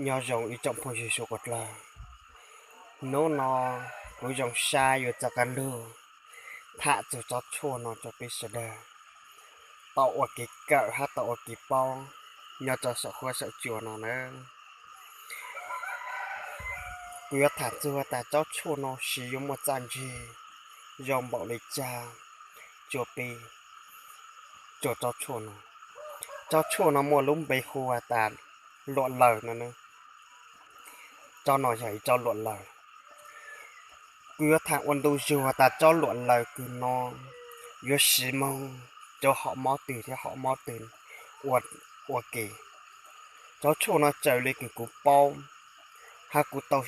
Nyob zoo ib tsoom phooj ywg suav quas dlawg, hnub no kuv zoo sab yuav txoj kab lug tham txug tsob tshuaj no rua peb sawv dlawg tau ua kev kawm hab tau ua kev paub nyob rua saum huab saum cua no nawb. Kuv yuav tham txug tas tsob tshuaj no siv yuav muaj txaj ntsig zoo npaum li cas rua peb rua tsob tshuaj no. Tsob tshuaj no muaj lub npe hu has tas luam lawm no. Tsob no yog ib tsob luam lawm. Kuv yuav tham ua ntu zug has tas tsob luam lawm kws no yuav siv moog rua hom mob twg thiab hom mob twg ua, ua ke. Tsob tshuaj no raws li kws kuv paub hab kuv tau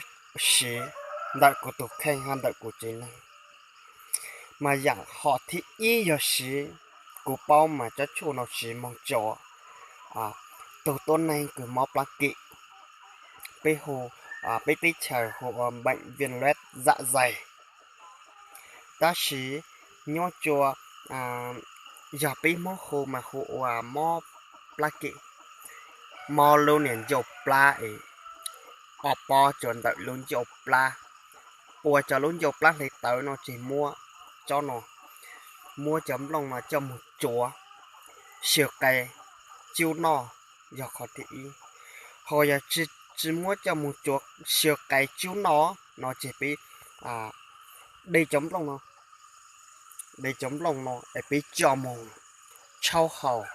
siv ntawm kuv tug kheej hab ntawm kuv tsev neeg, mas yaam hom thib ib yog siv, kuv paub mas tsob tshuaj no siv moog rua tug tuab neeg kws mob plab kem, peb hu, peb teb chaws hu ua bệnh viêm loét dạ dày. Tab sis nyob rua, yog peb Hmoob hu mas hu ua mob plab kem, mob lub niag ncauj plab es ob pob rua ntawm lub ncauj plab, ua rua lub ncauj plab hle tawv no ces muab tsob no, muab cov nplooj no coj moog tsuav xyaw qe cub noj, yog qhov thib ib. Ho yog tsi muab coj moog tsuav xyaw qe cub noj no ces peb de cov nplooj no, de cov nplooj no es peb coj moog tshaub haus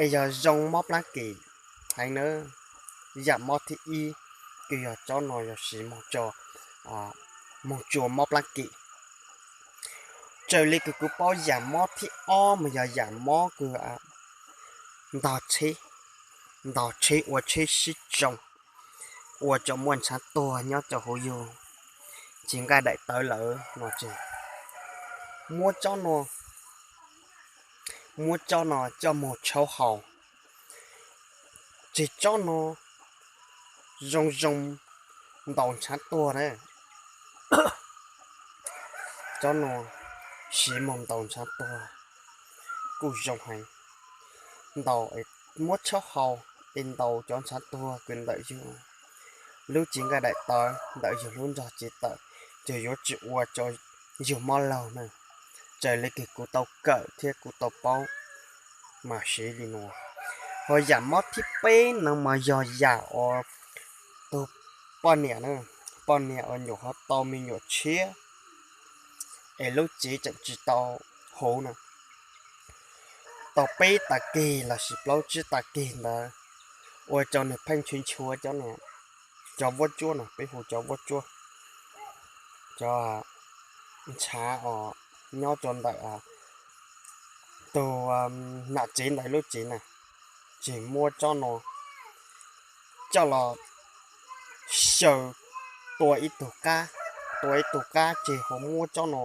es yog zoo mob plab kem heev nawb. Yaam mob thib ib kws yog tsob no yog siv moog rua, moog rua mob plab kem. Raws li kws kuv paub yaam mob thib ob mas yog yaam mob kws ntog tsheb, ntog tsheb ua tsheb sib tsoo, ua rua muaj ntshav tuag nyob rua huv yug, tsis nqaij daim tawv lawm no ces muab tsob no, muab tsob no coj moog tshaub haus, ces tsob no zoo zoo ntaus ntshav tuag na. Tsob no siv moog ntaus ntshav tuag kuj zoo heev. Ntaus, muab tshaub haus es ntaus cov ntshav tuag kws ntawm yug lub cev nqaij daim tawv, ntawm yug lub nrog cev tawm, ces yuav tsis ua rua yug mob laug na. Raws li kws kuv tau kawm thiab kuv tau paub mas siv li no. Ho yaam mob thib peb no mas yog yaam uas tug poj niam na, poj niam uas nyuam qhuav tau me nyuam tshiab es lub cev tseem tsis tau huv na, tau peb tag kis lossis plaub tsib tag kis ntawd, ua rua nwg pheej nchuav nchuav cov, cov vuab tsuab no, peb hu cov vuab tsuab, cov ntshav os, nyob rua ntawm tug nam tsev ntawd lub cev na, ces muab tsob no coj los xyaw tua ib tug qab, tua ib tug qab ces ho muab tsob no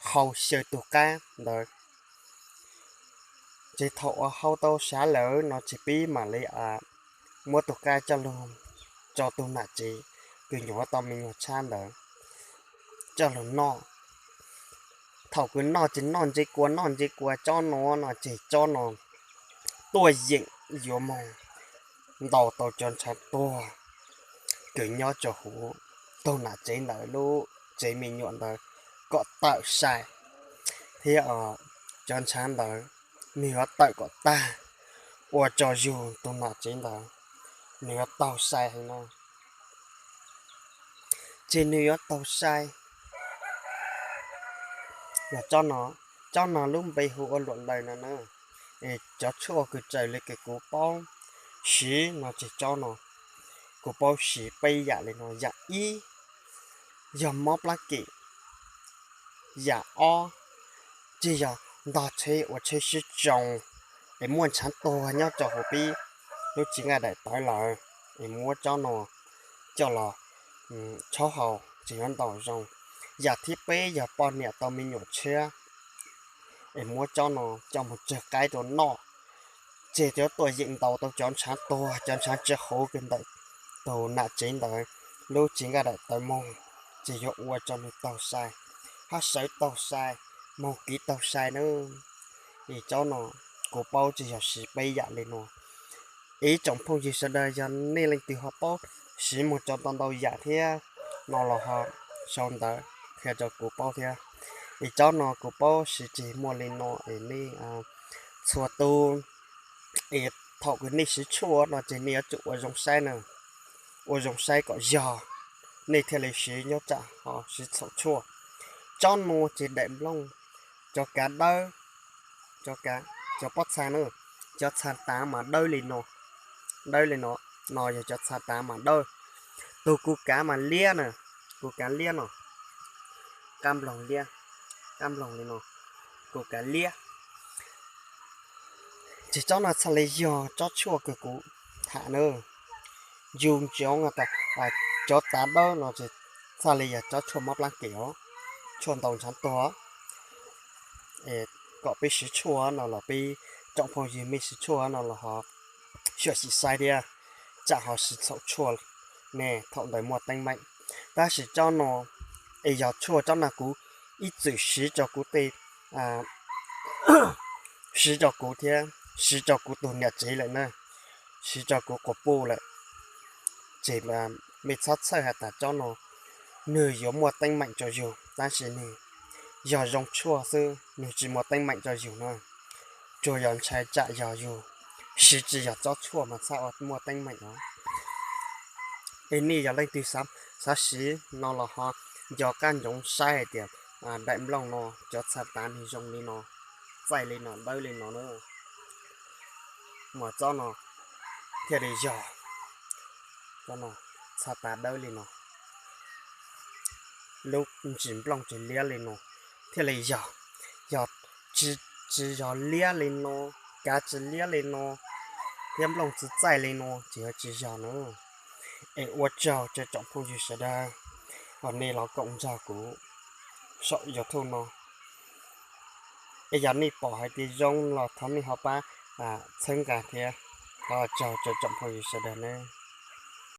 hau xyaw tug qab ntawd. Ces thaum uas hau tau sav lawm no ces peb mam li muab tug qab coj lug rau tug nam tsev kws nyuam qhuav tau me nyuam tshab ntawd coj lug noj. Thaum kws noj ces noj ntse kua noj ntse kua tsob no no ces tsob no tuaj yeem yuav moog ntaus tau cov ntshav tuag kws nyob rua huv tug nam tsev ntawd lub tsev me nyuam ntawd kom tawm sai, thiab cov ntshav ntawd nwg yuav tawm kom tag, ua rua yug tug nam tsev ntawd nwg yuav taug sai heev no. Ces nwg yuav taug sai. Yog tsob no, tsob no lub npe hu ua luam laws no na. Es cov tshuaj kws raws li kws kuv paub siv no ces tsob no kuv paub siv peb yaam li no. Yaam ib yog mob plab kem, yaam ob ces yog ntog tsheb ua tsheb sib tsoo es muaj ntshav tuag nyob rau huv peb lub cev nqaij daim tawv lawm, es muab tsob no coj los tshaub haus ces yuav ntaus zoo. Yaam thib peb yog poj niam tau me nyuam tshiab es muab tsob no coj mus tsawg qaib rau noj, ces yuav tuaj yeem ntaus tau cov ntshav tuag, cov ntshav tsi huv kws ntawm tug nam tsev ntawd lub cev nqaij daim tawv moog, ces yuav ua rua nwg taug sai, hab sawv taug sai, moog kev taug sai nawb. Es tsob no kuv paub tsi yog siv peb yaam li no. Ib tsoom phooj ywg sawv daws, yog nej leej twg ho paub siv muag tso ntau ntau yam thiab no los ho sau ntawv qhia rau kuv paub thiab. Es tsob no kuv paub siv tsis muaj li no es nej txhua tus, es thaum kws nej siv tshuaj no ces nej yuav tsum ua zoo saib na, ua zoo saib kom yog, nej thiaj li siv, nyob tsam ho siv txhaum tshuaj. Tsob no ces daim nplooj, cov kav dawb, cov pob txha na, cov txha tav mas dawb li no, dawb li no, no yog cov txha tav mas dawb. Tus kuv kav mas liab na, kuv kav liab no, qab nploog liab, qab nploog li no, kuv kav liab. Ces tsob no txhaj li yog tsob tshuaj kws kuv tham na. Yus ntsoov tas cov tav dawb no ces txhaj li yog tsob tshuaj mob plab kem os, tshuaj ntaus ntshav tuag. Kom peb siv tshuaj no los peb tsoom phooj ywg mej siv tshuaj no los ho xyuam xim saib thiab, tsam ho siv txhaum tshuaj ne thaum ntawd muaj teeb meem. Tab sis tsob no, es yog tshuaj tsob no kuv ib txwm siv rau kuv tej, siv rau kuv thiab siv rau kuv tus niam tsev lawm na, siv rau kuv quas puj lawm. Ces mej txhob txhawj has tas tsob no nwg yuav muaj teeb meem rau yug, tab sis nwg yog zoo tshuaj xwb, nwg tsis muaj teeb meem rau yug na. Tsuas yog ntshai tsam yog yug siv tsis yog tsob tshuaj mas txhaj ua muaj teeb meem os. Es nej yog leej twg xav siv no los ho nco qab ntsoov saib hais tias daim nplooj no cov txha tav nwg zoo li no, txaij li no, dawb li no na, mas tsob no thiaj li yog. Tsob no txha tav dawb li no, lub ntsis nplooj tsis liab li no thiaj li yog. Yog tsis, tsis yog liab li no, kav tsis liab li no, thiab nplooj tsis txaij li no ces yuav tsis yog na. Es ua tsaug rau tsoom phooj ywg sawv daws uas nej los koom nrog kuv saum YouTube no. Es yog nej pom hais tias zoo los thov nej ho pab txhawb nqa thiab. Ua tsaug rau tsoom phooj ywg sawv daws nawb.